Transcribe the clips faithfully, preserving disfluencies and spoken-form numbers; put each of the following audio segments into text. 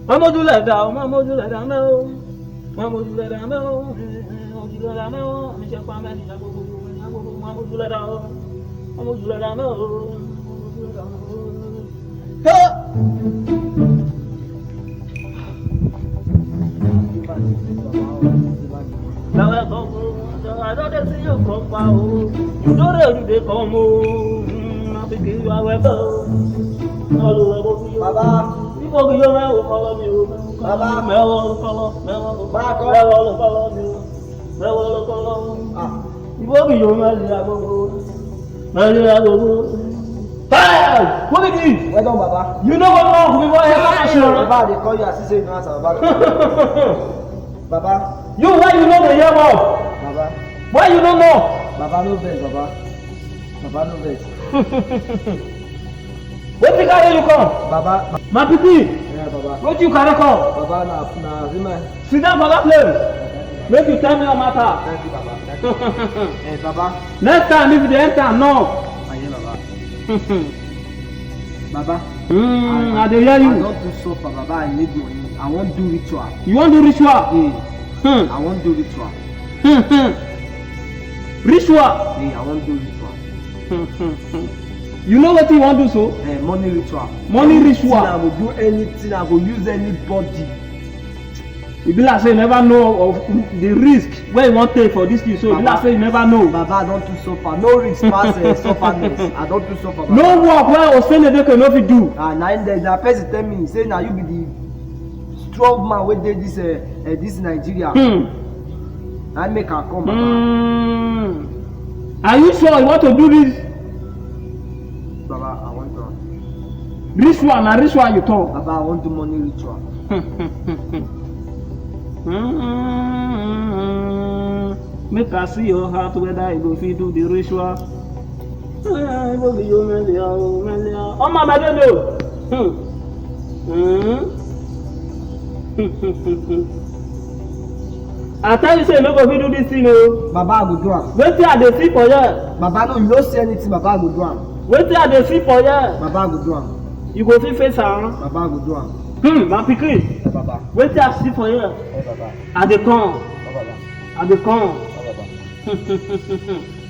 Má mójú lẹ̀ dá o, má mójú lẹ̀ dá mẹ́ o. Má mójú lẹ̀ dá mẹ́ o. Ojú lẹ̀ dá mẹ́ o. Mi ṣe pa mẹ́rin ìyá gbogbo, ìyá gbogbo, má mójú lẹ̀ dá o. Má mójú lẹ̀ dá mẹ́ o. Má mójú lẹ̀ dá mẹ́ o. Hey! Now I come home, I don't dey see you come back home. You don't dey, you dey come home. Mm, I be give you a weapon. All over for you. Baba. People be your man will follow me. Baba. Me will follow, me will follow, me will follow you. Me will follow. Ah. People be your man, they are go go. Man, they are go go. Hey! What did you? Well done, Baba. You know what wrong with what happened? Baba, they call you as you say no answer, Baba. Baba. You, why you know the year of? Baba. Why you don't know? Baba, no vex, Baba. Baba, no vex. Wetin carry you come? Baba. My pikin. Yeah, Baba. Wetin you carry come? Baba, na, na women. Sit down for that place. Make you tell me your matter. Thank you, Baba. Thank you. Eh, Baba. Next time, if you dey enter, no. Aye, Baba. Baba. Mm, I, I dey hear you. I don too suffer, Baba. I need money. I wan do ritual. You wan do ritual? Yeah. Hmm. I wan do ritual. Hmm, hmm. Ritual? Yeah, I wan do ritual. Hmm, hmm, hmm. You know wetin you wan do so? Eh, money ritual. Money ritual. Anything I go do, anything I go use anybody. E be like say you never know of the risk wey you wan take for this thing, so e be like say you never know. Baba, I don too suffer. No risk pass, eh, sufferness. I don too suffer, Baba. No work wey Osenedeke no fit do. Ah, na him dey, na person tell me say na you be the strong man wey dey this, eh, eh, this Nigeria. Hmm. Na him make I come, Baba. Hmm. Are you sure you want to do this? Baba, I wan do am. Ritual, na ritual you talk. Baba, I wan do money ritual. Make I see your heart whether you go fit do the ritual. Eh, you go be your Melia, oh, Melia. Oh, my, my baby, oh. Hmm. Hmm. I tell you say you no go fit do this thing o. Baba, I go do am. Wetin I dey see for here? Baba, no, you no see anything. Baba, I go do am. Wetin I dey see for here? Baba, I go do am. You go fit face am? Baba, I go do am. Hmm, my pikin. Eh, Baba. Wetin I see for here? Eh, Baba. I dey come. Eh, Baba. I dey come. Eh, Baba.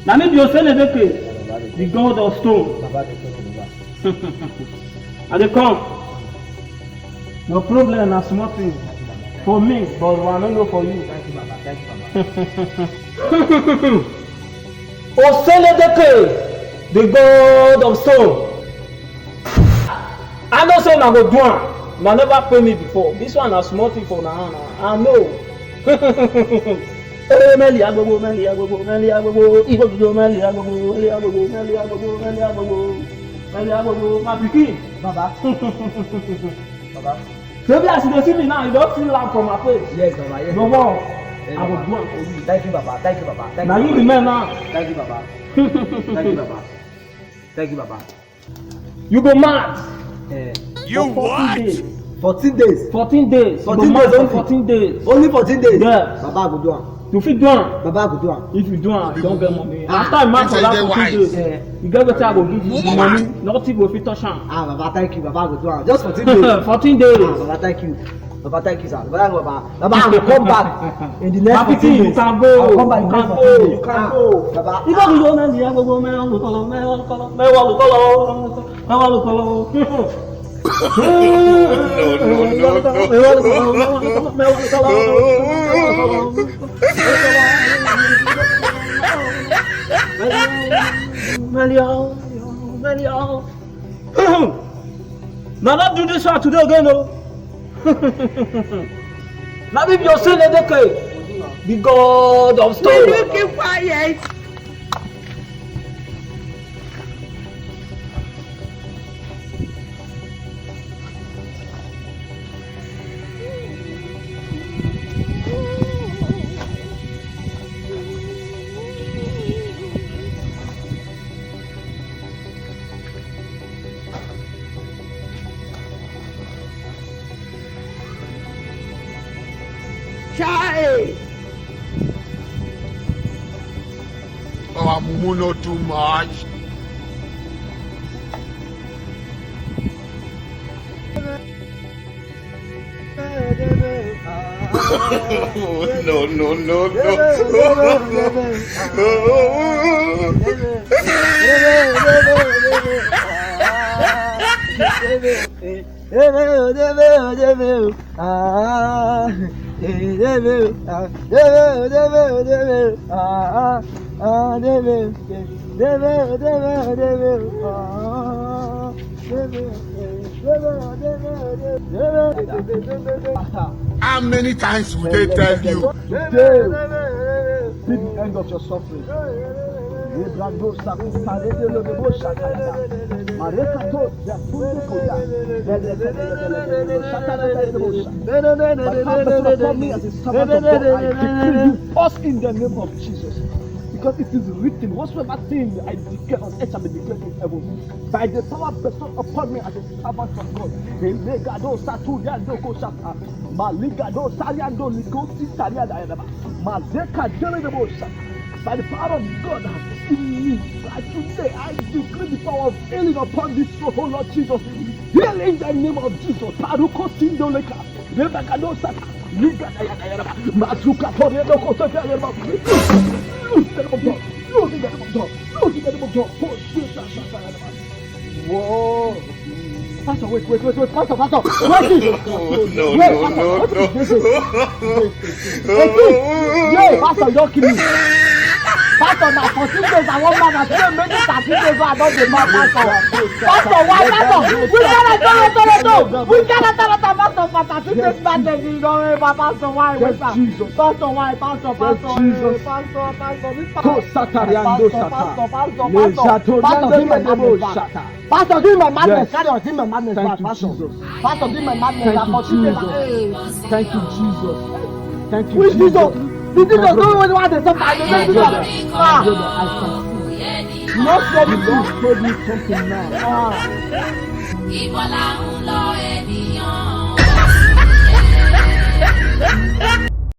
Na me be Osenedeke, eh, Baba, I dey come, the god of stone. Baba, I dey come, Baba. I dey come. Your problem na small thing for me, but I no know for you. Thank you, Baba. Thank you, Baba. Osenedeke, the god of stone. I know say una go do am. Una never pay me before. This one na small thing for una hand. I know. Eh, Meli Agbogbo, Meli Agbogbo, Meli Agbogbo, Igbo Igbo, Meli Agbogbo, Meli Agbogbo, Meli Agbogbo, Meli Agbogbo, Meli Agbogbo, my pikin. Baba. Baba. Baby, as you dey see me now, you don feel am for my face. Yes, Baba, yes, Baba. No more. Yes, Baba. I go do am for you. Thank you, Baba. Thank you, Baba. Thank you, Baba. Na you remain now. Thank you, Baba. Thank you, Baba. Thank you, Baba. You go mad. Eh. You what? Fourteen days. Fourteen days. Fourteen days. You go mad for fourteen days. Only fourteen days? Yes. Baba, I go do am. You fit do am. Baba, I go do am. If you do am, you don get money. Ah, after a month for that fourteen days, eh, you get wetin I go give you, the money, nothing go fit touch am. Ah, Baba, thank you. Baba, I go do am. Just fourteen days. Fourteen days. Ah, Baba, thank you. Baba, thank you, sir. Baba, Baba, Baba, I go come back in the next fourteen days. You can go. I go come back in the next fourteen days. You can go. Ah, Baba. You go. Melial, Melial. Now don't do this one today again, no. Now if you say that, okay, the god of stone. Will you keep quiet? Chai! Our mumu not too much. No, no, no, no. How many times will they tell you? Today be the end of your suffering. Marekato yatunde koya. But now, person upon me as a servant of God, I decree you pause in the name of Jesus. Because it is written, whatsoever thing I declare on earth shall be declared in heaven. By the power bestowed upon me as a servant of God. Elegado saturiando koshata. Maligado sariando ligosi sariada yadaba. Mazeka dele de bosa. By the power of God in me, by today I decree the power of healing upon this soul, oh Lord Jesus. Heal in the name of Jesus. Paruko sindoleka. Rebakado sata. Ligada yada yada. Mazuka toriando kosa yada. Lose the name of God. Lose the name of God. Lose the name of God. Whoa. Pastor, wait, wait, wait, wait, Pastor, Pastor, wait. No, no, no, no. Hey, Pastor, you don't kill me. Pastor, na fourteen days I wan marry, na today make me thirteen days wey I don dey marry, Pastor. Pastor, why, Pastor? Which kind of character, Pastor, for thirteen days marriage you don marry, Pastor, why, wait, Pastor, why, Pastor, Pastor, Pastor, Pastor, this Pastor, Pastor, Pastor, Pastor, Pastor, give my madness back. Pastor, give my madness, carry on, give my madness back, Pastor. Pastor, give my madness back. Thank you, Jesus. Thank you, Jesus. Thank you, Jesus. With Jesus, the Jesus don't know what they suffer. I don't know. Ah, you know, the Lord told me something now. Ah.